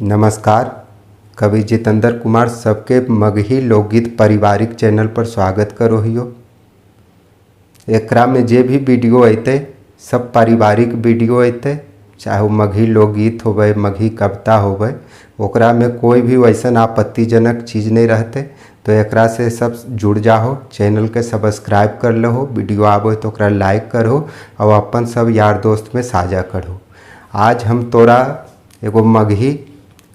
नमस्कार, कवि जितेंद्र कुमार सबके मगही लोकगीत पारिवारिक चैनल पर स्वागत करो हियो। एकरा में जे भी वीडियो अइते सब पारिवारिक वीडियो अइते, चाहे वो मगही लोकगीत होवे, मगही कविता होवे, ओकरा में कोई भी वैसन आपत्तिजनक चीज़ नहीं रहते। तो एकरा से सब जुड़ जाहो, चैनल के सब्सक्राइब कर लहो, वीडियो आबो तो ओकरा लाइक करहो और अपन सब यार दोस्त में साझा करहो। आज हम तोरा एगो मगही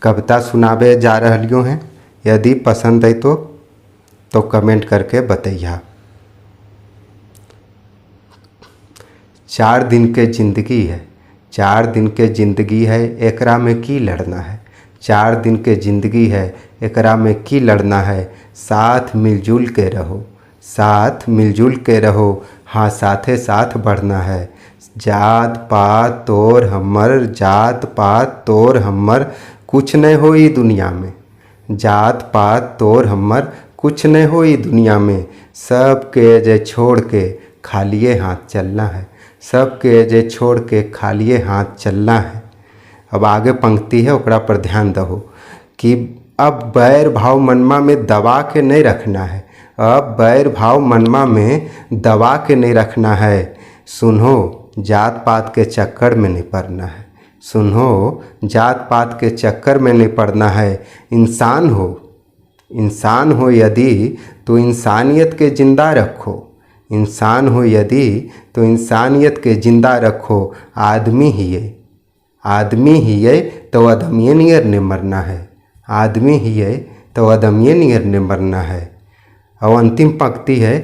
कविता सुनावे जा रहलियो हैं, यदि पसंद है तो कमेंट करके बतैया। 4 दिन के जिंदगी है, 4 दिन के जिंदगी है, एकरा में की लड़ना है। 4 दिन के जिंदगी है, एकरा में की लड़ना है। साथ मिलजुल के रहो, साथ मिलजुल के रहो, हाँ साथे साथ बढ़ना है। जात पात तोर हमर, जात पात तोर हमर, कुछ नहीं होई दुनिया में। जात पात तोर हमर, कुछ नहीं होई दुनिया में। सबके जे छोड़ के खालिए हाथ चलना है, सबके जे छोड़ के खालिए हाथ चलना है। अब आगे पंक्ति है, ओकरा पर ध्यान दहो कि अब बैर भाव मनमा में दबा के नहीं रखना है। अब बैर भाव मनमा में दबा के नहीं रखना है। सुनो, जात पात के चक्कर में नहीं पड़ना है। सुनो, जात पात के चक्कर में नहीं पड़ना है। इंसान हो, इंसान हो यदि तो इंसानियत के जिंदा रखो। इंसान हो यदि तो इंसानियत के जिंदा रखो। आदमी ही है, आदमी ही है तो अदमिये नियर ने मरना है। आदमी ही है तो अदमिये नियर ने मरना है। और अंतिम पंक्ति है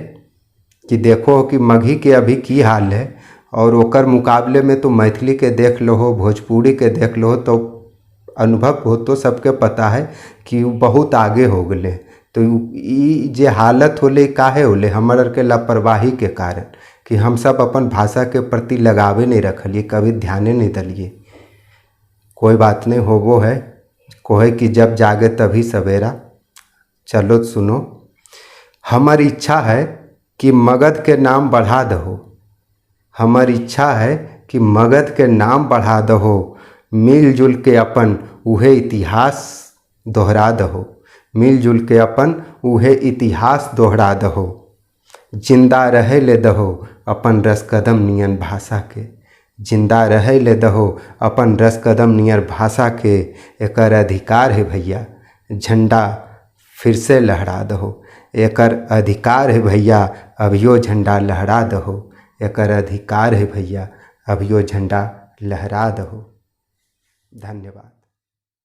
कि देखो कि मगही के अभी की हाल है और ओकर मुकाबले में तो मैथिली के देख लो हो, भोजपुरी के देख लो, तो अनुभव हो तो सबके पता है कि बहुत आगे हो गए। तो ई जे हालत होले काहे होले, हमर के लापरवाही के कारण कि हम सब अपन भाषा के प्रति लगावे नहीं रखलिए, कभी ध्यान नहीं दिलिए। कोई बात नहीं, होबो है, कोहे कि जब जागे तभी सवेरा। चलो सुनो, हमारी इच्छा है कि मगध के नाम बढ़ा दहो। हमारी इच्छा है कि मगध के नाम बढ़ा दहो। मिलजुल के अपन उहे इतिहास दोहरा दहो। मिलजुल के अपन उहे इतिहास दोहरा दहो। जिंदा रहे ले दहो अपन रस कदम नियन भाषा के। जिंदा रहे ले दहो अपन रस कदम नियर भाषा के। एकर अधिकार है भैया, झंडा फिर से लहरा दहो। एकर अधिकार है भैया, अभियो झंडा लहरा दहो। एकर अधिकार है भैया, अभियो झंडा लहरा दहो। धन्यवाद।